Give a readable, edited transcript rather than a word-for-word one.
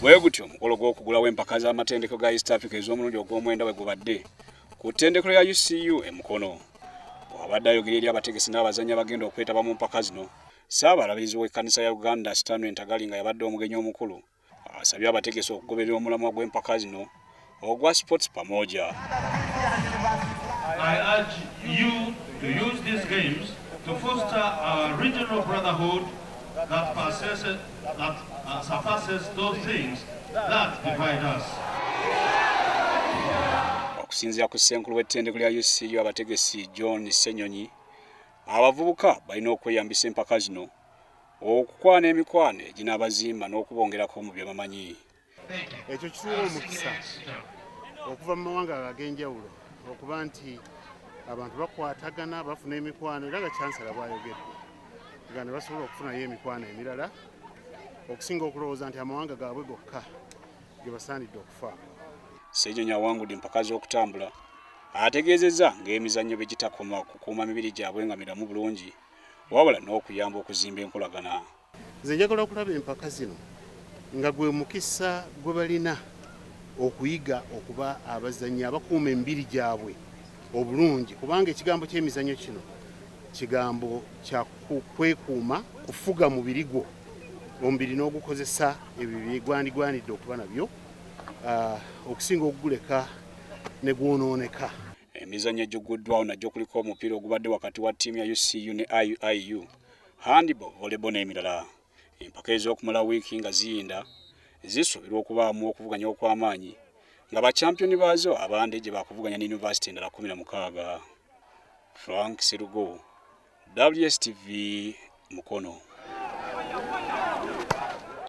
Bwe gutyo omukolo gw'okugulawo empaka z'amatendekero ga East Africa ez'omulundi ogw'omwenda bwe gubadde ku ttendekero ya UCU e Mukono. Bw'abadde ayogera eri abategesi n'abazannyi abagenda okwetaba mu mpaka zino, Ssaabalabirizi w'ekkanisa ya Uganda Stanley Ntagali nga yabadde omugenyi omukulu asabye abategesi okugoberera omulamwa gw'empaka zino ogwa Sports Pamoja. I urge you to use these games to foster our regional brotherhood that surpasses those things that divide us. Okusinziira ku ssenkulu w'ettendeko lya UCU abategesi John Ssenyonyi, abavubuka balina okweyambisa empaka zino okukwana emikwano eginaabazimba n'okubongerako mu bye bamanyi. Ekyo kituwa omukisa okuva mu mawanga ag'enjawulo okuba nti abantu bakwatagana, bafuna emikwano, era nga chancellor bw'ayogedde nga ne basobola okufunayo emikwano emirala okusinga okulowooza nti amawanga gaabwe gokka ge basaanidde okufaako. Ssenyonyi awangudde empaka z'okutambula ategeezezza ng'emizannyo bwe gitakoma kukuuma mibiri gyabwe nga miramu bulungi, wabula n'okuyamba okuzimba enkolagana. Nze njagala okulaba empaka zino nga gwe mukisa gwe balina okuyiga okuba abazannyi abakuuma emibiri gyabwe obulungi, kubanga ekigambo ky'emizannyo kino kigambo kya kwekuuma, kufuga mubiri gwo, omubiri n'ogukozesa ebyo byegwandigwanidde okuba nabyo, okusinga okuguleka ne gwonooneka. Emizannyo egiguddwawo nagyo kuliko omupiira ogubadde wakati wa ttiimu ya UCU ne IUIU, handball, volleyball n'emirala. Empaka ez'okumala wiiki nga ziyinda zisuubirwa okubaamu okuvuganya okw'amaanyi nga bachampiyoni baazo abandi gye bakuvuganya ne yunivasite endala 16. Frank Serugo, WSTV, Mukono.